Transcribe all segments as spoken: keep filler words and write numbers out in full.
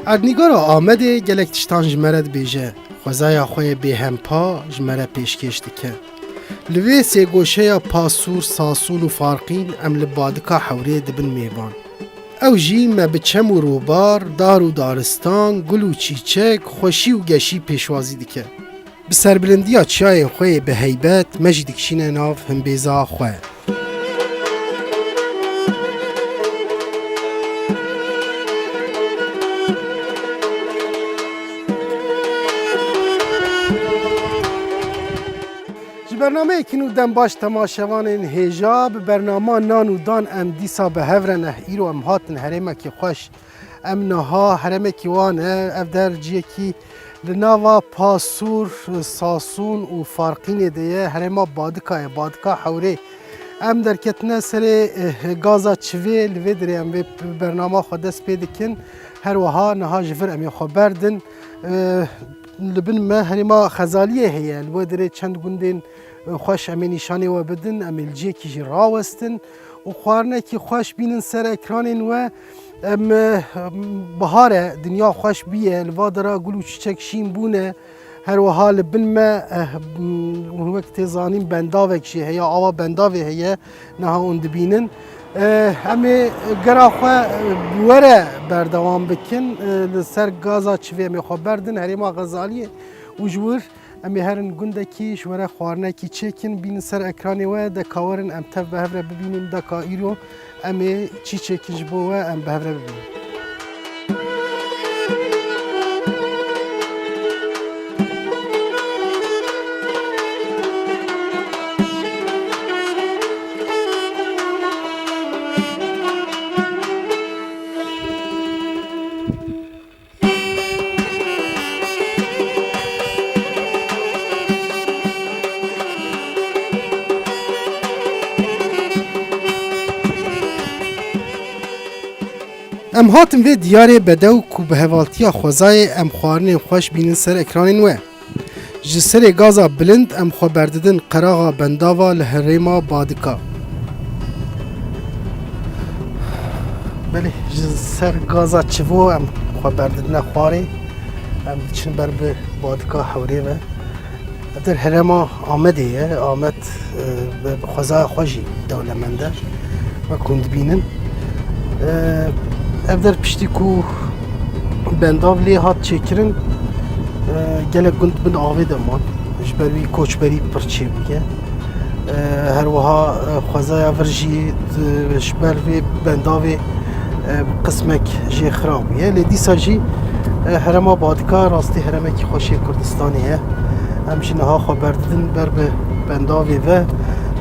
Erdnîgara Amedê gelek tiştan ji me re dibêje, xwezaya xwe yê bêhempa ji me re pêşkêş dike. Li vê sêgoşeya Pasûr, Sasûn û Farqîn em li Badika Hewrê dibin mêvan. Ew jî me bi çem û rûbar, dar û daristan, gul û çîçek, xweşî û geşî pêşwazî dike. Bi serbilindiya çiyayên xwe yê bi heybet me jî dikişîne nav himbêza xwe. Ji bernameyekî nû dem baş temaşevanên hêja, bi bernama Nan û Dan em dîsa bi hev re ne. Îro em hatin herêmekî xweş. Em niha herêmekî wan e, ev der ciyekî li nava Pasûr, Sasûn û Farqînê de ye, herêma Badika ye, Badika Hewrê. Em derketine serê, eh, gaza çivê, li vê derê em vê bernama xwe dest pê dikin. Her wiha niha ji vir em ê xwe berdin. Eh, li bin me herêma Xezaliyê heye, li wê derê çend gundên, eh, xweş em ê nîşanê we bidin, em ê li ciyekî jî rawestin. û xwarinekî xweş bînin ser ekranên we. Em, em, bihar e, dinya xweş bûye, li va dera gul û çîçek şîn bûne. Her wiha li bin me, eh, m, wek tê zanîn bendavek jî heye, ava bendavê heye, niha hûn dibînin. Eh, em ê gera xwe, eh, bi we re berdewam bikin, eh, li ser gaza çivê em ê xwe berdin, herêma Xezaliyê û ji wir Em ê herin gundekî ji we re xwarinekî çêkin, bînin ser ekranê we, deka werin em tev bi hev re bibînin, deka îro em ê çî çêkin ji bo we, em bi hev re bibînin. Em hatin vê diyarê bedew ku bi hevaltiya xwezayê em xwarinên xweş bînin ser ekranên we. Ji serê gaza bilind em xwe berdidin qeraxa bendava li herêma Badika. Belê, ji ser gaza çivo em xwe berdidine xwarê. Em diçin ber bi Badika Hewrê ve. Ev der herêma Amedê ye. Amed, e, bi, bi xwezaya xwe jî dewlemend e. Wek hûn dibînin. E, ev der piştî ku bendav lê hat çêkirin, e, gelek gund bin avê de man. Ji ber wî koçberî pir çêbûye. E, her wiha, e, xwezaya vir jî, e, ji ber vê bendavê, e, qismek jê xira bûye. Lê dîsa jî, e, herêma Badika rastî herêmekî xweş ê Kurdistanê ye. Em jî niha xwe berdidin ber bi bendavê ve.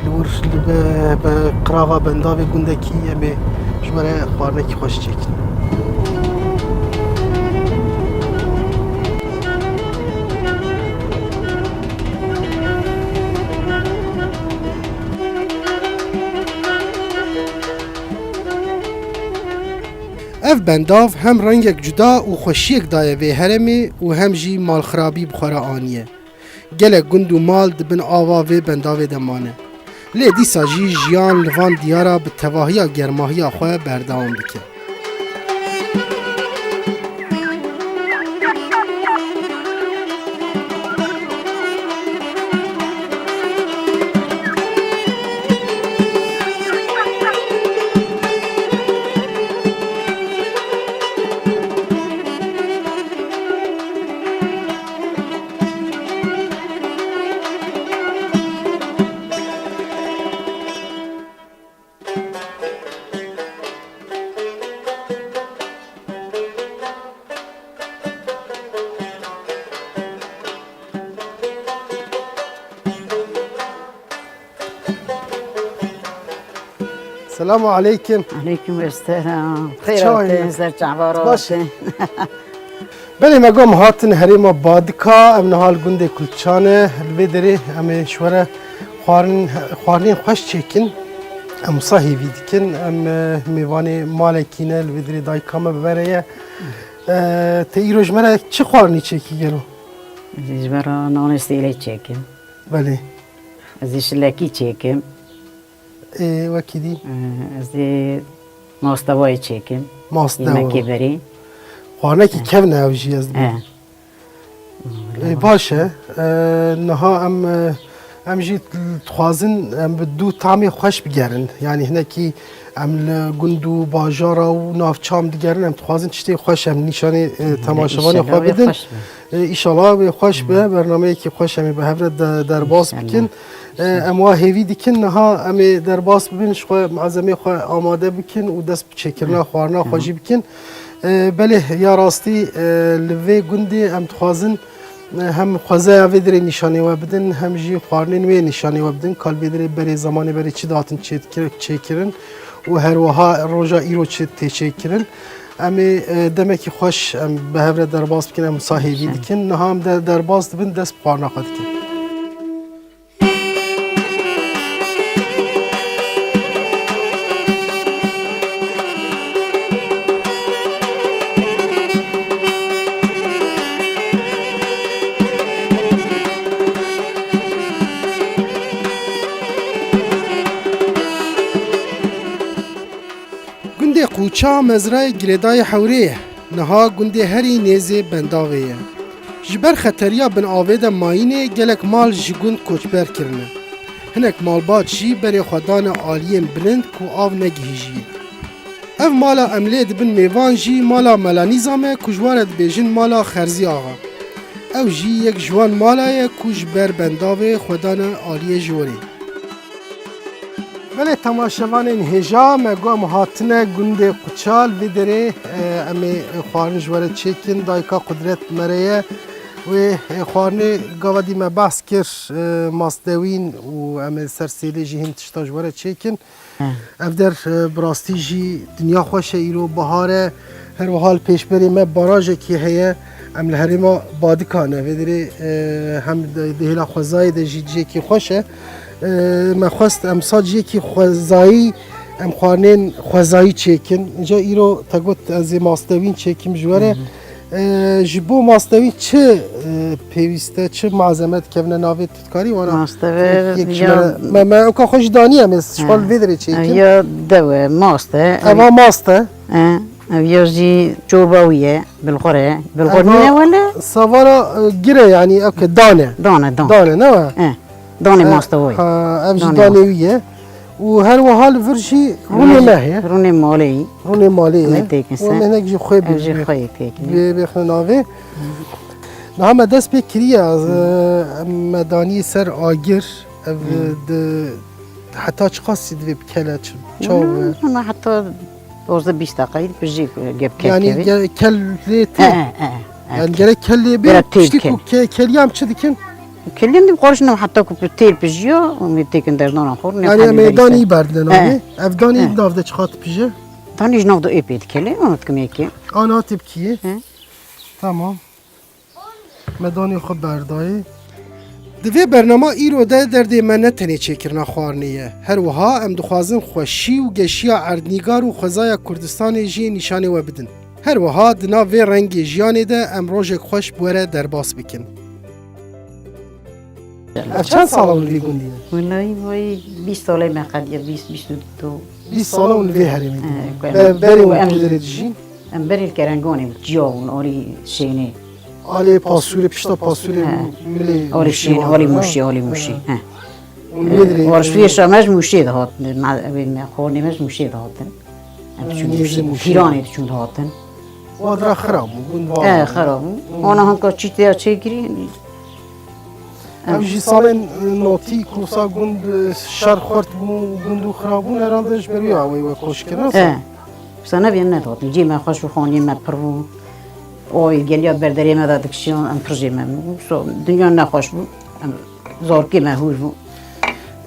Li wir li bi, bi qiraxa bendavê gundekî em ê ji we re xwarinekî xweş çêkin. Ev bendav hem rengek cuda û xweşiyek daye vê herêmê û hem jî malxirabî bi xwe re aniye. Gelek gund û mal di bin ava vê bendavê de mane. Lê dîsa jî jiyan li van diyara bi tevahiya germahiya xwe berdewam dike. Selamu aleykum. Aleykum selam. Xêr Çawa hatin, yine? Ser çava Baş. Hatin. Belê me got em hatin herêma Badika, em niha li gundê Kulçan e, li vê derê em ê ji we re xwarin-, xwarinên xweş çêkin. Em wisa hêvî dikin, em, e, mêvanê malekî ne, li vê derê dayika me bi me re ye. E, te îro ji me re çi xwarinî çêkî gelo? Ez ê ji we re nanê sêlê çêkim. Belê. Ez ê şilekî çêkim. Ê, wekî dî? Ê, ez ê mastewayê çêkim. Mastewa. Yemekê berî. Xwarinekî kevn e ew jî ez dibêjim. Ê, baş e. E, niha em, e, em jî dixwazin em bi du tamê xweş bigerin. Yanî hinekî em li gund û bajara û navçam digerin, em dixwazin tiştê xweş em nîşanê, e, temaşevanê xwe bidin. E, îşallah wê xweş be, bernameyekî xweş em ê bi hev re de-, derbas bikin. E, em wa hêvî dikin, niha em ê derbas bibin, ji xwe malzemê xwe amade bikin û dest bi çêkirina xwarina xwe jî bikin. E, belê, ya rastî, e, li vê gundê em dixwazin, e, hem xwezaya vê dirê nîşanê we bidin, hem jî xwarinên wê nîşanê we bidin. Ka li vê dirê berê, zamanê berê çi dihatin çêdikir-, çêkirin û her wiha roja îro çi tê çêkirin. Em ê, e, demekî xweş em bi hev re derbas bikin, em wisa hêvî dikin. Niha em de-, derbas dibin, dest bi xwarina xwe dikin. Gundê Qûça mezrayê girêdayê Hewrê ye. Niha gundê herî nêzê bendavê ye. Ji ber xeteriya bin avê de mayînê gelek mal ji gund koçber kirine. Hinek malbat jî berê xwe dane aliyên bilind ku av negihîjiye. Ev mala em lê dibin mêvan jî mala Mela Nîzam e ku ji wan re dibêjin mala Xerzî Axa. Ew jî yek ji wan mala ye ku ji ber bendavê xwe dane aliyê jorê. Belê temaşevanên hêja, me got em hatine gundê Quçal, vê derê, e, em ê xwarin ji we re çêkin, dayika Qudret me re ye. Wê, e, xwarinê gava dî me behs kir, e, mastewîn û em ê ser sêlê jî hin tişta ji we re çêkin. He. Ev der, e, bi rastî jî dinya xweş e, îro bihar e. Her wiha li pêşberê me barajekî heye. Em li herêma Badika ne. Vê derê, e, hem di, di hêla xwezayê de jî cihekî xweş e. E, me xwest emsal cihekî xwezayî, em xwarinên xwezayî çêkin. Înca îro te got ez ê mastewîn çêkim ji we re. Hı hı. E, ji bo mastewîn çi, e, pêwîst e, çi malzeme dikevine navê? Dikarî wana Masteve yek, yek ya jimere. Me, me ewka xwe jî daniye, me ji xwe li vê derê çêkin. Ya dewe, mast e. Eva mast e. E, ev ya jî çorba wî ye, bilxor e. Bilxor nîne wele? Savara, e, gire yani, ewke dane. Dane, dan. Dane, ne wa? E, danê masteve ye. Ha, ev jî danê wî ye. Û her wiha li vir jî rûnê me heye. Rûnê malê yî. Rûnê malê ye. Em ê têkin ser. Û em hinek jî xwê bê-, xwê têkin. Bê-, bêxine navê. Niha me dest pê kiriye, ez, e, me danî ser agir, ev, e, di, heta çiqasî divê bi kele çi, çaw, e? Hmm, hema heta dozdeh bîst deqayî pijî gep kevê. Yani ge-, kel lê tê. E, e, e, e. Yani gerek kel lê bê, gerek tê piştî ku ke-, keliya em çi dikin? Keliya em dî qarşî ne heta ku têl pijiya, em ê têkin derdana xwe, ne. Yani em ê danî berdine navê. Ev danî nav de çiqas dipije? Danî ji nav de ê pê dikele, ama dikim ê ke. Ana tepkiye. He. Tamam. Me danê xwe berdayê. Di vê bernama îro de derdê me ne tenê çêkirina xwarinê ye. Her wiha em dixwazin xweşî û geşiya erdnîgar û xwezaya Kurdistanê jî nîşanê we bidin. Her wiha di nav vê rengê jiyanê de em rojek xweş bi we re derbas bikin. Ev çend sala hûn li vî gundî ne? Welayi vay bîst salê me qediya, bîst, bîst û du. Bîst sala hûn li vê herêmê ne? He, be-, berê hûn em li ku derê dijîn? Em berê li Kerenganê bû, ciya bûn, alî Şênê. Alê Pasûrê, pişta Pasûrê milê Alî Şênê, alî Mûşê, alî Mûşê. He. Hûn li vê derê, e, warştûyê şa me ji Mûşê dihatin, me, me xornê me ji Mûşê dihatin. Em diçûn Mûşê. Pîranê diçûn dihatin. Wa dira xira bû, gund va. E, xira bû. Ana hinka çî têya çêkirî. Ev jî salên, e, notî ku wisa gund, e, şer xurt bû û gund û xira bûn, herhalde ji ber wî awayî we koç kir, ne? E. Wisa ne bî em nedihatin. Cê me xweş bû, xaniyê me pir bû. Avê geliya ber derê me de dikişiyan, em pir jê memnûn bûn. Wisa dinya nexweş bû. Em zarokê me hûr bû.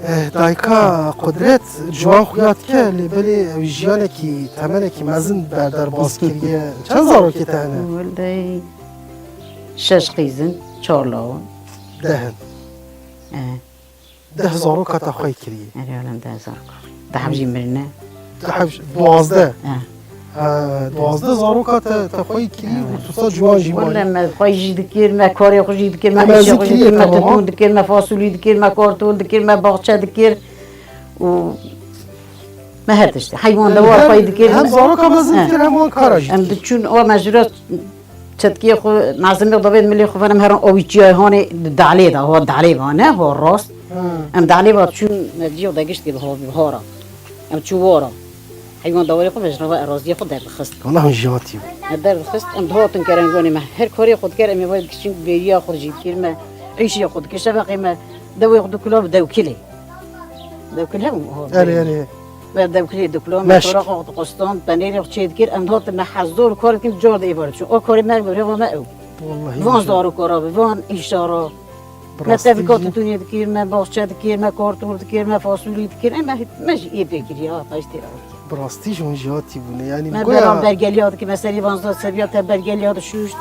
Eh, dayika Qudret, ciwan xuya dike, lê belê ew jiyanekî, temenekî mezin ber derbas kiriye. Çend zarokê te hene? Wele şeş qîzin, çar lawin. Deh in. Eh. Deh zaroka te xwey kiriye. Erê, alem deh zaroka. Deh jî mirine. Deh, duwazdeh. Eh. Ha, duwazdeh zaroka te, te xwey kirî û tu sa ciwan jî mayî. Wele me xwey jî dikir, me karê xwe jî dikir, me îşê xwe jî dikir, me titûn dikir, me fasulî dikir, me kartol dikir, me baxçe dikir û Me her tiştî. Heywan de war xwey dikir. Hem zaroka mezin dikir, hem wan kara jî. Em diçûn o mecbûra çetkiyê xwe, mezin de davên milê xwe venim herin o wî çiyayê hanê di dalê de, ho dalê va ne, ho rast. Em dalê va çûn, me diyo de giştî ho, hora. Em çû wara. Heywan dawarê xwe vejra ve eraziyê xwe derdixist. Wala hûn jî hatî bû. Me derdixist, em dihatin kerengonê me. Her karê xwe dikir, em ê vay dikiçin bêriya xwe jî dikir me. Îşê xwe dikir, şeveqê me, dewê xwe dikula bi dewkilê. Dewkil hebû, ho, Erê, erê. Me dewkilê dikula, me Meşk. Toraxa xwe diqustan, penêrê xwe çê dikir, em dihatin me hezor kar dikin, car de êvar diçûn. O karê me, reva me ew. Wallahî Van billahi. Zarokara bi, van îşara. Bi Me rastî tevîka jî. Titûnê dikir, me baxçe dikir, me kartol dikir, me fasulî dikir. Em me, me jî ê pê kiriye, ha, taş têra dikir. Bi rastî jî hûn jî hatî bûne. Yanî Me goya beran bergeliya dikir, me serî van zor seviya te bergeliya dişûşt.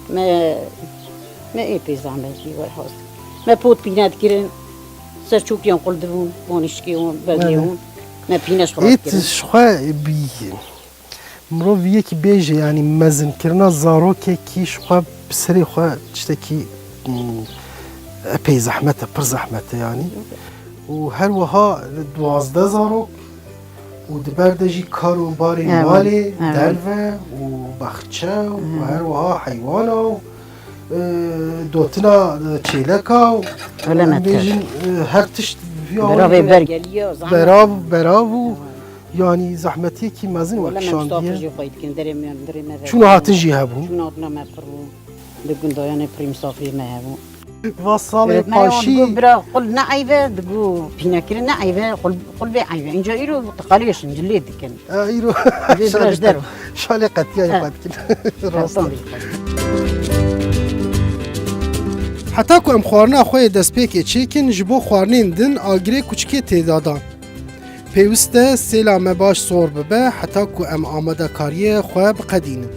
Me, me ê pê zehmetî werhast. Me pot pîne dikirin, ser çokiyan qul dibûn, van îşkê wan, bergê Evet. wan. Me pîne ji xwe Êt dikirin. Ji xwe bî. Mirov yekî bêje, yanî mezinkirina zarokekî ji xwe bi serê xwe tiştekî, mm, epey zehmet e, pir zehmet e yanî. Û her wiha duwazdeh zarok û di ber de jî kar û barên Evet, malê, evet. derve û baxçe û Evet. her wiha heywana û, e, dotina, e, çêleka û Öyle em mi bêjin, e, her tişt ya Beravê ber- Geliyor, zahmet. Berav, berav û Evet. Yanî zehmetiyekî mezin Wele me wekişandiye. Misafir jî xwey dikin, derê me, derê me ve. Çûna hatin jî hebû. Çûna hatina me pir bû. Di gundayanê pirî misafirê me hebû. Va salê Öğretmen paşî. Digo bira qul ne eyve, digo pînekirin ne eyve, qul, qul bê eyve. Înca îro teqalêşin, cilê dikin. E, îro Vê şalê biraz der. Qet-, şalê qetiyayê Evet. Xwe dikin. Rast e. Heta ku em xwarina xwe yê destpêkê çêkin, ji bo xwarinên din agirê kuçikê tê dadan. Pêwist e sêla me baş sor bibe heta ku em amadekariyê xwe biqedînin.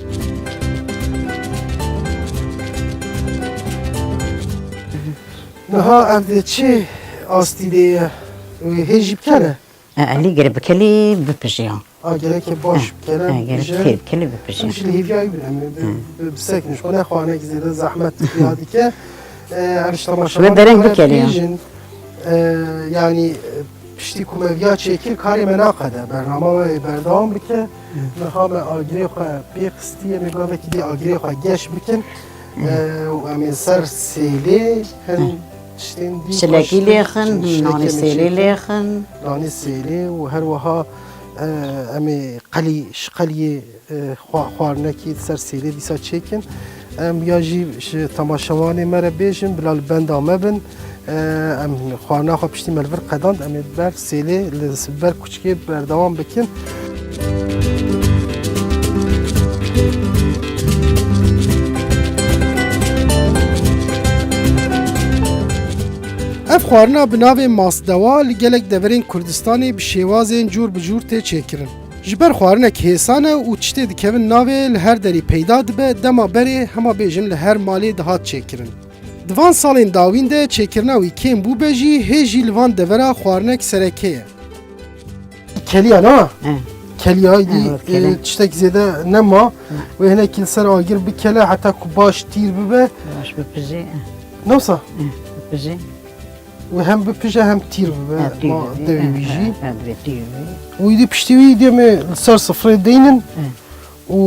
Niha ev di çi astî de ye? Wê hê jî bikele? E, elî gere bikelî bipije ya. A, gereke baş E, bikele, e, gerek bipije. Tê bikelî bipije. Em jî li hêviya wî bin, em bi, bi, bisekin. Ji xwe ne xwanek zêde zehmet ya dike. E, em ji temaşevanê Ve dereng xwe bikelî ya. Bêjin. E, yanî, e, piştî ku me viya çêkir, karê me naqede. Bernama we berdewam bike. Niha me agirê xwe pê xistiye, me gavekî dî agirê xwe geş bikin. E, û em ê ser sêlê hin tiştên dî Şilekî xweş lê xin, şilekê nanê me sêlê çêkin. Lê xin. Nanê sêlê û her wiha, e, em ê qelî, şqeliyê, e, xwa-, xwarinekî ser sêlê dîsa çêkin. Em ya jî ji temaşevanê me re bêjin, bila li benda me bin. E, em xwarina xwe piştî me li vir qedand, em ê ber sêlê li s-, ber kuçikê berdewam bikin. Ev xwarina bi navê masdewa li gelek deverên Kurdistanê bi şêwazên cûr bi cûr tê çêkirin. Ji ber xwarinek hêsan e û tiştê dikevin navê li her derî peyda dibe, dema berê hema bêjin li her malê dihat çêkirin. Di van salên dawîn de çêkirina wî kêm bûbe jî, hê jî li van devera xwarinek sereke ye. Keliya, ne? He. Keliya, dî, He, kele. E, tiştek zêde nema. He. Wê hinekî li ser agir bikele heta ku baş tîr bibe. Baş bipije. Ne wisa? He, bipije. Wê hem bipije hem tîr bibe. He, tîr Ma bibe. Devê He, wî he, jî. He, divê tîr bibe. Wî dî piştî wî dê me li ser sifrê deynin. He. Û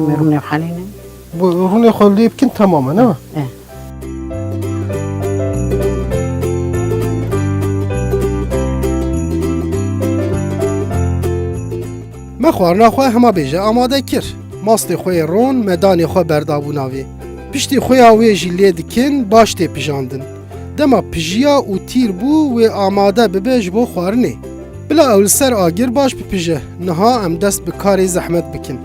Me rûnê xelîne. Bu rûnê xwe lê bikin, temam e, ne? E. Me xwarina xwe hema bêje amade kir. Mastê xwe yê ron me danê xwe berdabû navê. Piştî xuya wê jî lê dikin, baş tê pijandin. Dema pijiya û tîr bû, wê amade bibe ji bo xwarinê. Bila ew li ser agir baş bipije, niha em dest bi karê zehmet bikin.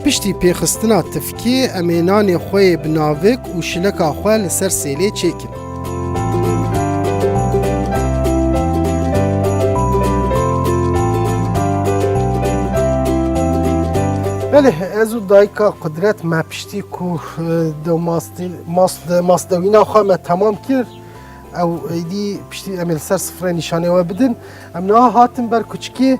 Piştî pêxistina tifkê, em ê nanê xwe yê bi navik û şileka xwe li ser sêlê çêkin. Belê, ez û dayika Qudret me piştî ku, e, de mastî-, mas-, de mastewîna xwe me temam kir, ew êdî piştî em ê li ser sifre nîşanê we bidin. Em niha hatin ber kuçikê,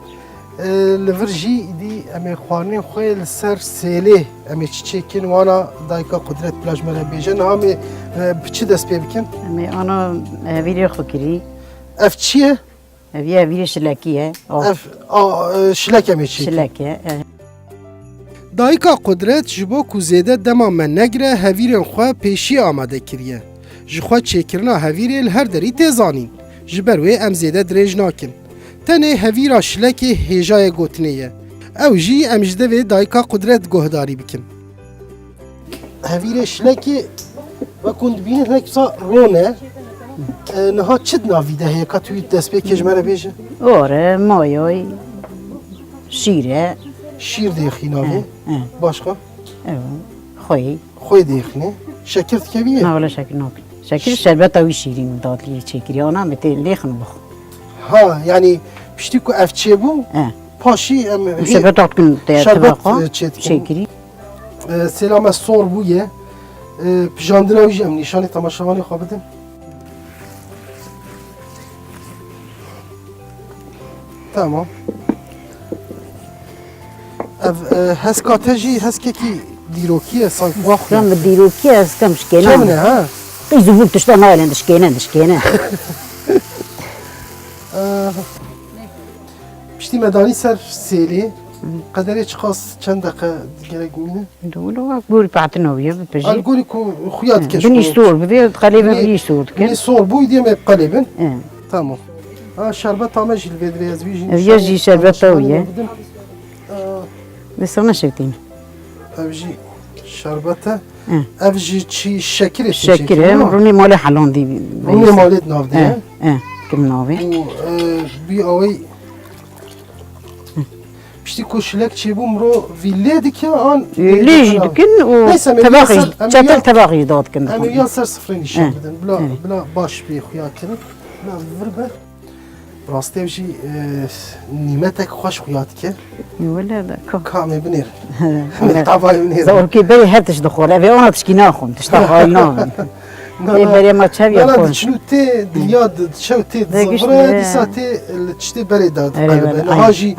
e, li vir jî êdî em ê xwarinên xwe li ser sêlê em ê çi çêkin, wana dayika Qudret bila ji me re bêje. Niha em ê, e, bi çi dest pê bikin? Em ê ana, e, vîrê xwe kirî. Ev çi ye? Ev ye, hevîrê şilekî ye. Ev, a, e, şilek em ê çêkin. Şilek e, e. Dayika Qudret ji bo ku zêde dema me negire, hevîrên xwe pêşî amade kiriye. Ji xwe çêkirina hevîrê li her derî tê zanîn. Ji ber wê em zêde dirêj nakin. Tenê hevîra şilekê hêjayê gotinê ye. Ew jî em ji devê Dayika Qudret guhdarî bikin. Hevîrê şilekê, wek hûn dibînin, hinek wisa ron e. E, niha çi di nav vî de heye? Ka tu wî destpêkê ji me re bêje. Or e, mayoy, şîr e. Şîr dêxî navê. He, he. Başka? Ew, xwê. Xwê dêxîne. Şekir dikevî ye? Na, wele şekir nakin. Şekir şerbeta wî şîrîn dadliyê çêkiriye. Ana me tê lêxin bixwe. Ha, yanî piştî ku ev çêbû, he, paşî em hê şerbet dikin te, şerbet, e, çê dikin. Çêkirî. E, sêla me sor bûye. E, pijandina wî jî em nîşanî temaşevanê xwe bidin. Tamam. Ev, e, heska te jî heskekî dîrokî ye, sanki wa xwe. Min dîrokî ye, ez kem şikêne. Kevin e, ha? Qîz û vûl tişta nayên, dişkêne, dişkêne. E, Piştî me danî ser sêlê, qederê çiqas, çend deqe gerek bimîne? Dû wilo wek gorî patina wî ye, bipijî. Al gorî ku xuya dike. Binî sor bivê, qelêbin binî, binî sor dike. Binî sor bû, dê me qelêbin. E. Tamam. Ha, şerbeta me jî li vê dirê ez vî jî. Ev ye jî şerbeta wî ye. Mesela ne şewtîn. Ev jî şerbet e. Hı. Ev jî çi şekir e? Şekir e, rûnê malê helandî. Rûnê malê di nav de ye. Hı, hı, kim navê? Û, e, bî awey. Hı. Piştî ku şilek çêbû, mirov vî lê dike an lê jî dikin û tebaxî, çetel tebaxî da dikin. Em ê ya ser sifrê nîşan bidin. Bila, bila baş bê xuya kirin. Bila vir be. Rastî ev jî, e, nîmetek xweş xuya dike. Wele de ka. Ka em ê binêrin. Em ê tavayê binêrin. Zarokê berê her tişt dixwar. Ev ê ana tişkî naxwin. Tişta xayî nabin. Na, ê na. Berê ma çev ya xwin. Diçin û tê dinya di-, diçe û tê dizivire, dîsa tê li tiştê berê de diqelibe. Niha jî,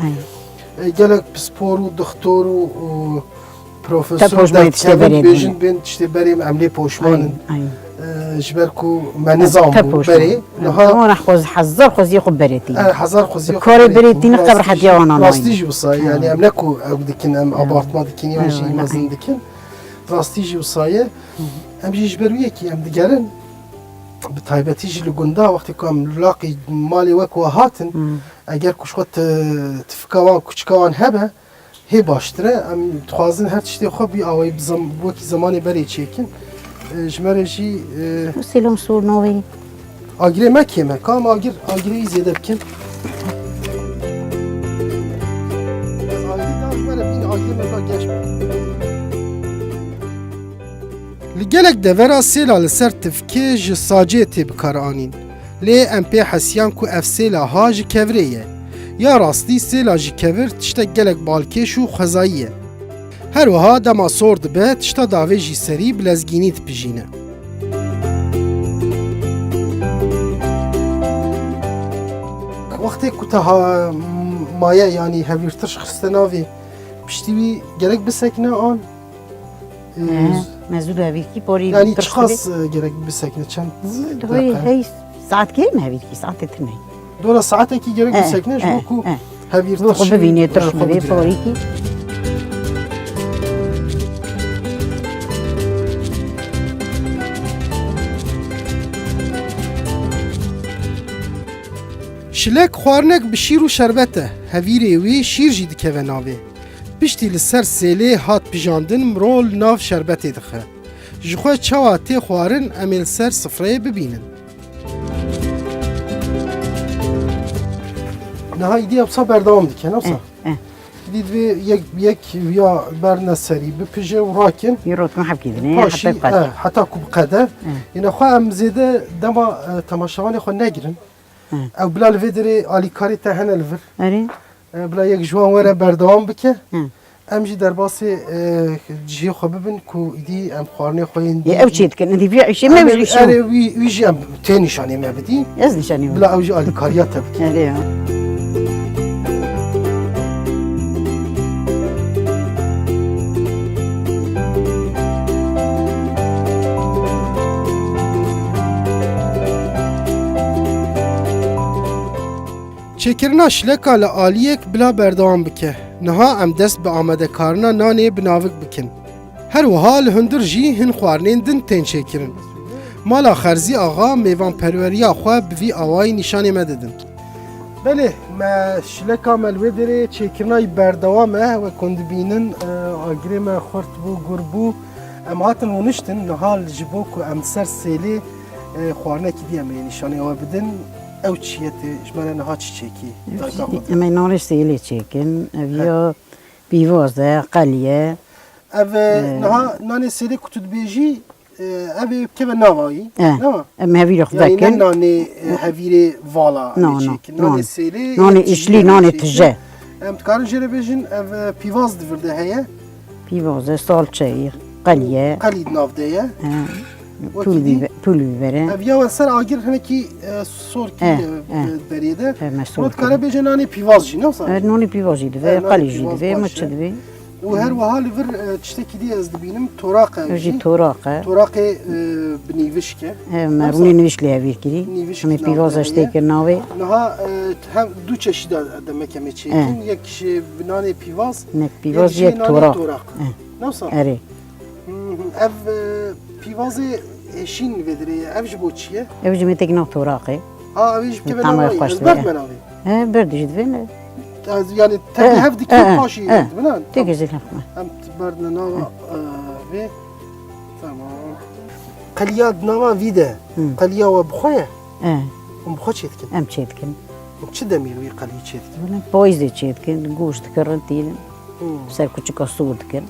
e, gelek pispor û dixtor û, û Profesor, te poşmanê tiştê berê dibêjin, bên tiştê berê em lê poşman in. Ay, ay. Ee, ji ber ku me nizam bû berê. Niha wana xwez-, hezar xweziyê xwe berê tîne. Ee, hezar xweziyê xwe berê tîne. Karê berê tîne, qebr hediya wana nayne. Rastî jî wisa ye. Yani em ne ku ew dikin, em abartma dikin, yan jî mezin dikin. Rastî jî wisa ye. Em jî ji ber wî yekî em digerin. Bi taybetî jî li gunda, wextê ku em laqî malê wek we hatin, eger ku ji xwe ti-, tifika wan, kuçika wan hebe, hê baştir e. Em dixwazin her tiştê xwe bî awayî bi zem-, wekî zemanê berê çêkin. E, ji me re jî, e, Selam sor navê. Agirê me kêm e. Ka em agir, agirê wî zêde bikin. Agirê da ji me re bîne, agirê me da geş be. Li gelek devera sêla li ser tifkê ji sacê tê bikaranîn. Lê em pê hesiyan ku ev sêla ha ji kevirê ye. Ya rastî sêla ji kevir tiştek gelek balkêş û xwezayî ye. Her wiha dema sor dibe, tişta davê jî serî bi lezgînî dipijîne. Wextê ku te ha-, maye, yanî hevîrtir xiste navê, piştî wî gerek bisekine an? Ee, me zû hevîrkî porî. Yani çiqas, e, gerek bisekine, çend deqe? Hey, saet kêm hevîrkî, saetê tune. Dora saetekî gerek bisekine, ji bo ku hevîrtir xwe bibîne, tirş bibê porîkî. Şilek xwarinek bi şîr û şerbet e. Hevîrê wî şîr jî dikeve navê. Piştî li ser sêlê hat pijandin, mirov li nav şerbetê dixe. Ji xwe çawa tê xwarin, em ê li ser sifreyê bibînin. Niha îdî ewsa berdewam dike, ne wisa? Eh, eh. Îdî divê yek, yek ya berne serî, bipije û rakin. Yê rotme hevkî dinê, paşî, heta ku biqede. Eh, heta ku biqede. Eh. Yine xwe em zêde dema, e, temaşevanê xwe negirin. Hı. Ew bila li vê derê alîkarê te hene li vir. Erê. E, bila yek ji wan were berdewam bike. Hı. Em jî derbasê, e, cihê xwe bibin ku îdî em xwarinê xwe yên dî. Yê ew çê dikin, îdî vê îşê me. Erê, wî, wî jî em tê nîşanê me bidî. Ez nîşanê me. Bila ew jî alîkariya te bike. Erê ya. Çêkirina şileka li aliyek bila berdewam bike. Niha em dest bi amadekarina nanê bi navik bikin. Her wiha li hundir jî hin xwarinên din tên çêkirin. Mala Xerzî Axa mêvanperweriya xwe bi vî awayî nîşanê me didin. Belê, me şileka me li wê derê çêkirina wî berdewam e. Wek hûn dibînin, e, agirê me xurt bû, gur bû. Em hatin rûniştin, niha ji bo ku em ser sêlê, e, xwarinekî dî em ê nîşanê we bidin. Ew çi ye tê, ji me re niha çi çêkî? Dayika xwe. Em ê nanê sêlê çêkin. Ev ya pîvaz e, qelî ye. Ev, e, niha nanê sêlê ku tu dibêjî, e, ev ê bikeve nava wî, e, ne wa? Em hevîrê xwe vekin. Yanî ne nanê, e, hevîrê vala em ê çêkin. Nanê sêlê, nanê îşlî, nanê tije. Em dikarin jê re bêjin, ev, e, pîvaz di vir de heye. Pîvaz e, salçe ye, qelî ye. Qelî di nav de ye. E, pul bîber e. Ev ya we ser agir hinekî, e, sorkî, e, berê de. E, me sorkî. Dikare bêje nanê pîvaz jî, ne wisa? E, nanê pîvaz jî dibe, qelî jî dibe, me çi dibe. Û her wiha li vir, e, tiştekî dî ez dibînim, toraq e. Ev jî toraq e. Toraqê, e, bi nîvişk e. E, me rûnê nîvişk lê hevîr kirî. Nîvişk. Em ê pîvaza ji tê kir navê. Niha, e, hem du çeşîda demek em ê çêkin. E. Yek ji bi nanê pîvaz, yek jî nanê toraq. E. Ne wisa? Erê. Hı hı. Ev, e, pîvazê, e, şîn vê dirê ye. Ev ji bo çi ye? Ev jî me têkina toraqê. Ha, ev jî bi keve navê. Ev berd me navê. He, berdî jî divê ne. Ez, yani, tevî hev dikî, paşî divê ne? Têkê zî lef me. Em berdine nava, e, vê. Tamam. Qeliya di nava vî de. Hı. Qeliya we bi xwe ye? E. Hûn bi xwe çê dikin? Em çê dikin. Hûn çi demî li wî qeliyê çê dikin? Payîzê çê dikin, goşt dikirin, tînin. Hmm. Ser kuçika sor dikin.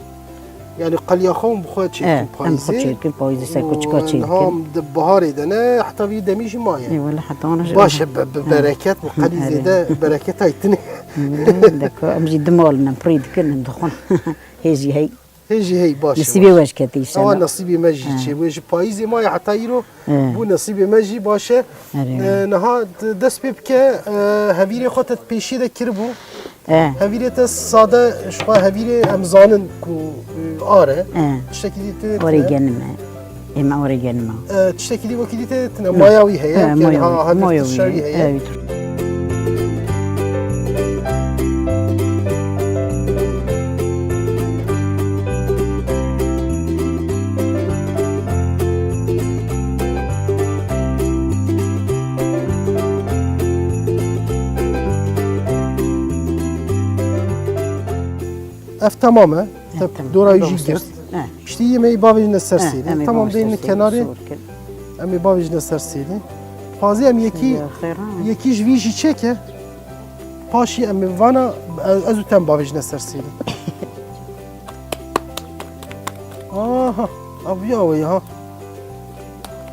Yani qeliya xwe hûn bi xwe çêdikin payîzê? E, em xwe çêdikin payîzê, ser kuçika çêdikin. Niha em di biharê de ne, heta vî demî jî maye. E, wele heta ana jî. Baş e, bi, bi bereket, bi qelî zêde bereketay tune. Wele, deka, em jî dimalin, em pirî dikin, em dixwin. Hê jî hey. Hê jî hey, baş e. Nesîbê we jî kete înşallah. Ewa nesîbê me jî çêbûye. Ji payîzê maye heta îro bû, nesîbê me jî baş e. E, niha dest pê bike, e, hevîrê xwe te pêşiyê de kiribû. E. Hevîrê te sade, ji xwe hevîrê em zanin ku, e, ar e. E. Tiştekî dî tê. Orê genim e. Ê me orê genim e. E, tiştekî dî wekî dî tê tine. Maya wî heye, e, maya wî heye. Ev temam e. Te dora wî jî girt. Piştî yê me yê bavêjine ser sêrê. Tamam, deyne kenarê. Em ê bavêjine ser sêrê. Dixwazî em yekî, yekî ji vî jî çêke. Paşî em ê vana, ez, ez û te em bavêjine ser sêrê. Aha, ev ya we ya.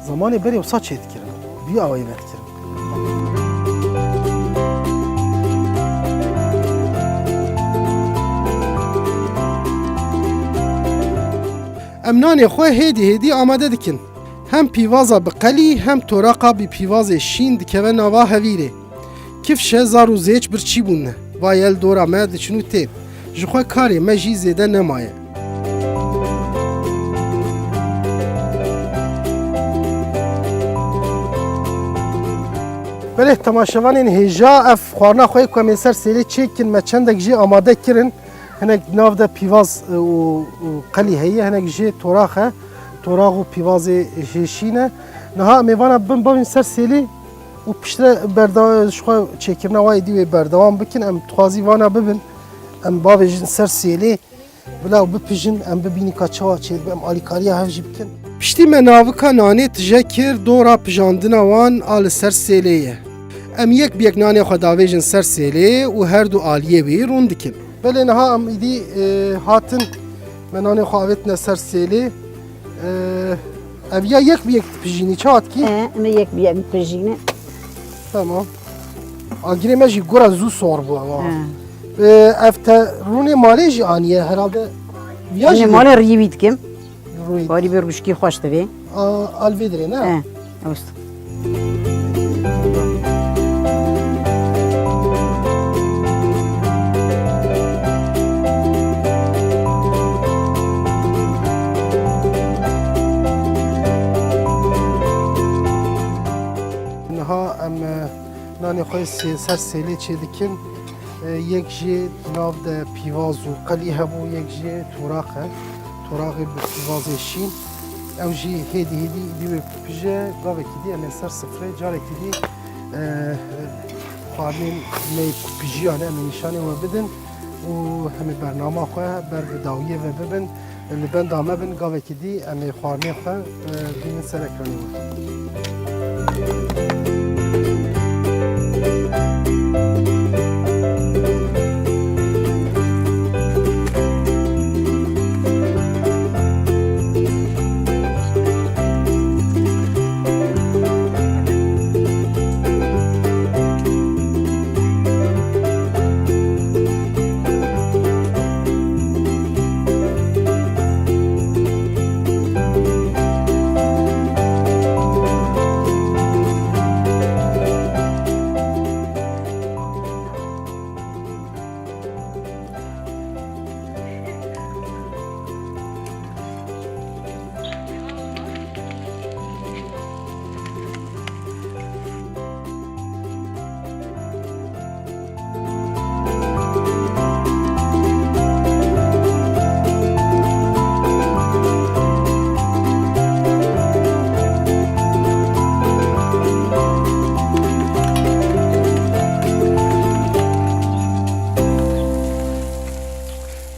Zamanê berê wisa çêdikirin. Vî awayî vedikirin. Em nanê xwe hêdî hêdî amade dikin. Hem pîvaza bi qelî hem toraqa bi pîvazê şîn dikeve nava hevîrê. Kifşe zar û zêç birçî bûne. Vayel dora me diçin û tên. Ji xwe karê me jî zêde nemaye. Belê temaşevanên hêja, ev xwarina xwe yê ku em ê ser sêlê çêkin, me çendek jê amade kirin. Hinek nav de pîvaz, e, û, û qelî heye, hinek jê torax e. Torax û pîvazê hêşîn e. Niha em ê vana bin bavên ser sêlê û piştre berda-, ji xwe çêkirina wa êdî wê berdewam bikin. Em dixwazî vana bibin. Em bavêjin ser sêlê. Bila ew bipijin, em bibînin ka çawa çêdibe, em alîkariya hev jî bikin. Piştî me navika nanê tije kir, dora pijandina wan a li ser sêlê ye. Em yek bi yek nanê xwe davêjin ser sêlê û her du aliyê wî rûn dikin. Belê niha em îdî, e, hatin, me nanê xwe avêtine ser sêlê. E, ev ya yek bi yek dipijînî, çawa dikî? E, em ê yek bi yek dipijînin. Tamam. Agirê me jî gura zû sor bû ama. He. Ee, ev te rûnê malê jî aniye herhalde. Viya jî malê rî wî dikim. Rûyî. Barî bir guşkî xweş divê. A, al vê dirê ne? He. Ewst. Niha em, e, nanê xwe Sê-, ser sêlê çêdikin, e, yek jê di nav de pîvaz û qelî hebû, yek jê toraq e. Toraxê bi pîvazê şîn. Ew jî hêdî hêdî îdî wê pije, gavekî dî em ê ser sifrê carekî dî, e, xwarinên me yê ku pijiyan em ê nîşanê we bidin û em ê bernama xwe ber bi dawiyê ve bibin. Li benda me bin, gavekî dî em ê xwarinê xwe, e, bînin ser ekranê we.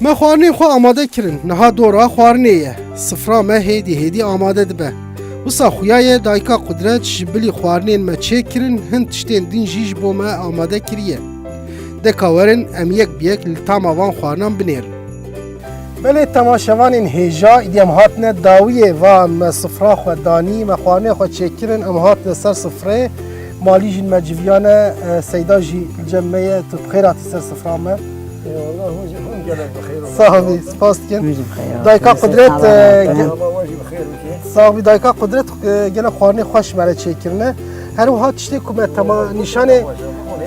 Me xwarinên xwe amade kirin. Niha dora xwarinê ye. Sifra me hêdî hêdî amade dibe. Wisa xuya ye dayika Qudret ji bilî xwarinên me çêkirin, hin tiştên din jî ji bo me amade kiriye. Deka werin em yek bi yek li tama van xwarinan binêrin. Belê temaşevanên hêja, îdî em hatine dawiyê, va me sifra xwe danî, me xwarinê xwe çêkirin, em hatine ser sifreyê. Malî jî me civiyane, e, Seyda jî li cem me ye. Tu bi xêr hatî ser sifra me. Eyvallah, hûn jî, hûn gelek bi xêr. Sax bî, spas dikim. Hûn jî bi xêr hatin. Dayika Qudret, e, ge-, Ama we jî bi xêr bike. Sax bî, dayika Qudret, e, gelek xwarinê xweş me re çêkirine. Her wiha tiştê ku me tema-, nîşanê,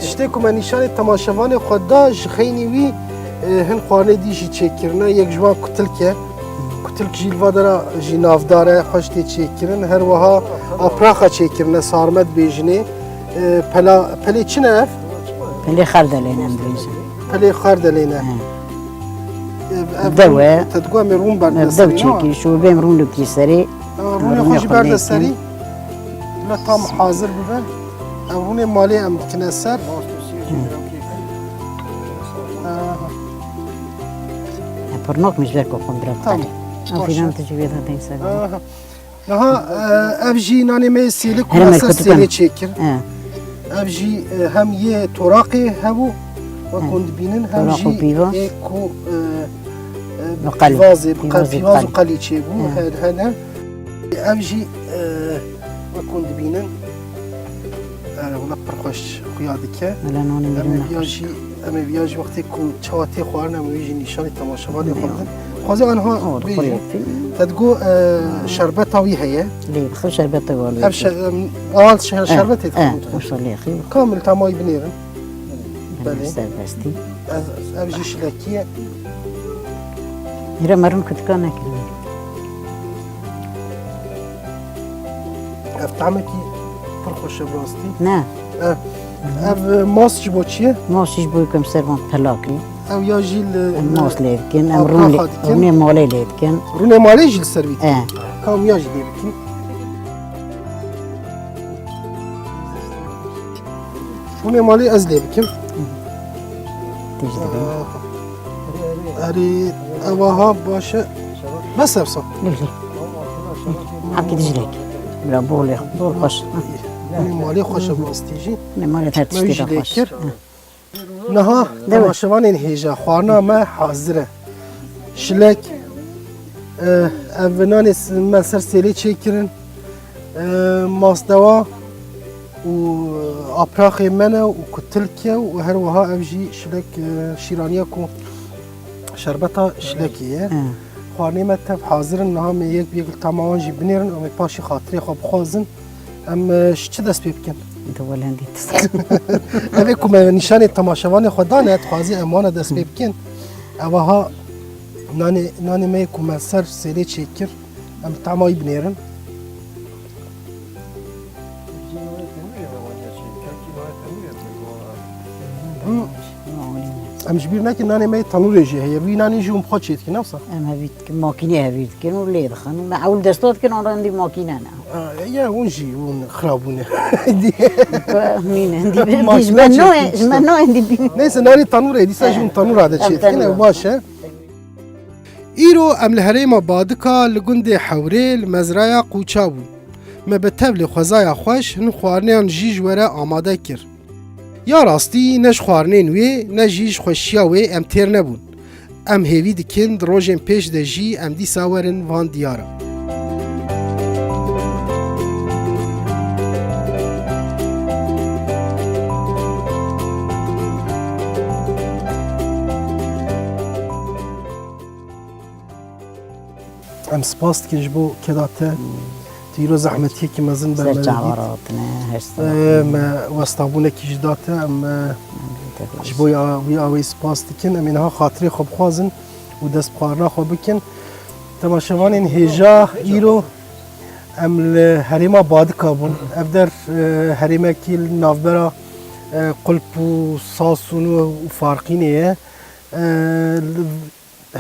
tiştê ku me nîşanê temaşevanê xwe da, ji xeynî wî, e, hin xwarinê dî jî çêkirine. Yek ji wan kutilk e. Kutilk jî li va dera jî navdar e, xweş tê çêkirin. Her wiha apraxa çêkirine, sarme dibêjinê. E, pela, pelê çi ne ev? Pelê xerdelê ne em dibêjin. Pelê xerdelê ne. He. E, ev Dew e. Te digo em ê rûn berdine Ev dew serê, ne? Çêkî, şorbê em rûn li kî serê. E, rûnê Rûnê xwe jî xwe berde lê serî. Bile tam hazir bibe. Ev rûnê malê em dikine ser. Hı. E, E, pirnak min ji ber ku xwe bira Tamam. Ew Baş e. Filan tu jî vê de deyse. Aha. Niha, e, ev jî nanê me yê sêlê ku Herê me me ser kutukan. Sêlê çêkir. He. Ev jî, e, hem yê toraqê hebû, wek He. Hûn dibînin, hem Toraq û jî pîva. Yê ku, e, e, Bi qelî. Pîvazê, bi qe-, Pîvazê pîvaz û qelî. Qelî çêbû, He. He, hene. Ev jî, e, wek hûn dibînin, e, wela pir xweş xuya dike. Wela nanê Em ê mirî viya nexweş. Jî, em ê viya jî wextê ku çawa tê xwarin, em ê wî jî nîşanî temaşevanê xwe bidin. Dixwazî anha O, bêjî. Dixwazî. Te digo, e, şerbeta wî heye. Lê bixir şerbeta wî Ev lê şe-, em, al şe-, Eh, şerbetê eh, dixwin. Maşallah, xeyr. Kamil tamay binêrin. Belê. Serbestî. Ev, ev jî şilekî ye. Hira merun kutika nekirî. Ev tamekî pir xweş e bi rastî. Ne. Ev, ev mas ji bo çi ye? Mas ji bo kem ser van pelakî. Ev ya jî li Em mas lê dikin, em rûnê, rûnê malê lê dikin. Rûnê malê jî li ser vî dikin. E. Kam ya jî lê bikin. Rûnê malê ez lê bikim. Têj dibin. Erê, ev aha baş e. Bes ev sa. Lê, lê. Akî dijlek. Bila bol e, bol xweş. Rûnê malê xweş e bi rastî jî. Rûnê malê her tiştî de xweş. Niha temaşevanên hêja, xwarina me hazir e. Şilek, e, ev nanê s-, me ser sêlê çêkirin. E, masdewa û apraxê me ne û kutilk e û her wiha ev jî şilek, e, şîraniya ku şerbeta şilekê ye. He. Xwarinê me tev hazir in, niha me yek bi yek li tama wan jî binêrin, em ê paşî xatirê xwe bixwazin. Em, e, ji çi dest pê bikin? Di welendî dist. Ev ê ku me nîşanê temaşevanê xwe dane, dixwazî em wana dest pê bikin. Ev aha nanê, nanê me yê ku me ser sêlê çêkir, em bi tama wî binêrin. Em ji bîr nekin, nanê me yê tenûrê jî heye. Vî nanî jî hûn bi xwe çêdikin, ne wisa? Em hevî dikin, makînê hevî dikin û lê dixin û me ewl destwa dikin, an rindî makîne ne. A, ya hûn jî hûn xirab bûne. Mîne, dî Makîne ji me noyê, çêdikin ji me işte. Noyê dî bî. Neyse, nanî tenûrê, dîsa jî hûn tenûra de Em çêdikin, tenûra. Ew baş e. Îro em li herêma Badika li gundê Hewrê li mezraya Qûça bûn. Me bi tevlê xwezaya xweş hin xwarinêyan jî ji we re amade kir. Ya rastî ne ji xwarinên wê ne jî ji xweşiya wê em têr nebûn. Em hêvî dikin di rojên pêş de jî em dîsa werin van diyara. Em spas dikin ji bo keda te. Hmm. Tu îro zehmetiyekî mezin ber me re dît. Ser çava re hatine, her sene. Ee, me westabûnekî jî da te. Em, e, Em ji bo ya, wî awayî spas dikin. Em ê niha xatirê xwe bixwazin û dest bi xwarina xwe bikin. Temaşevanên hêja, îro em li herêma Badika bûn. Ev der, e, herêmekî li navbera, e, Qulp û Sasûn û Farqînê ye. E, li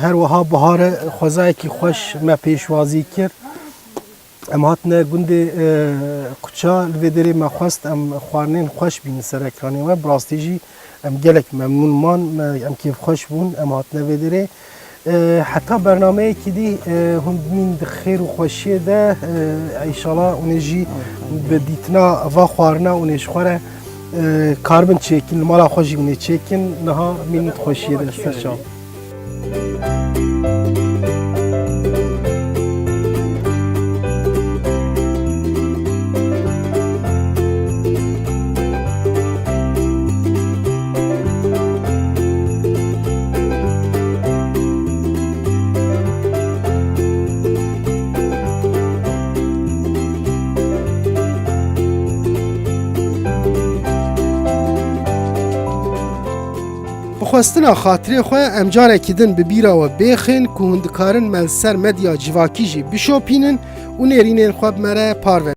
Her wiha bihar e, xwezayekî xweş me pêşwazî kir. Em hatine gundê, e, Quça, li vê derê me xwest em xwarinên xweş bînin ser ekranê we. Bi rastî jî em gelek memnûn man, me, em kêfxweş bûn, em hatine vê derê. E, heta bernameyekî dî, e, hûn bimîn di xêr û xweşiyê de, e, înşallah hûn ê jî bi dîtina va xwarina hûn ê ji xwe re, e, karibin çêkin, li mala xwe jî hûn ê çêkin. Niha mînin di xweşiyê de, ser çav. Bi xwestina xatirê xwe em carekî din bi bîra we bêxin ku hûn dikarin me li ser medya civakî jî bişopînin û nêrînên xwe bi me re parve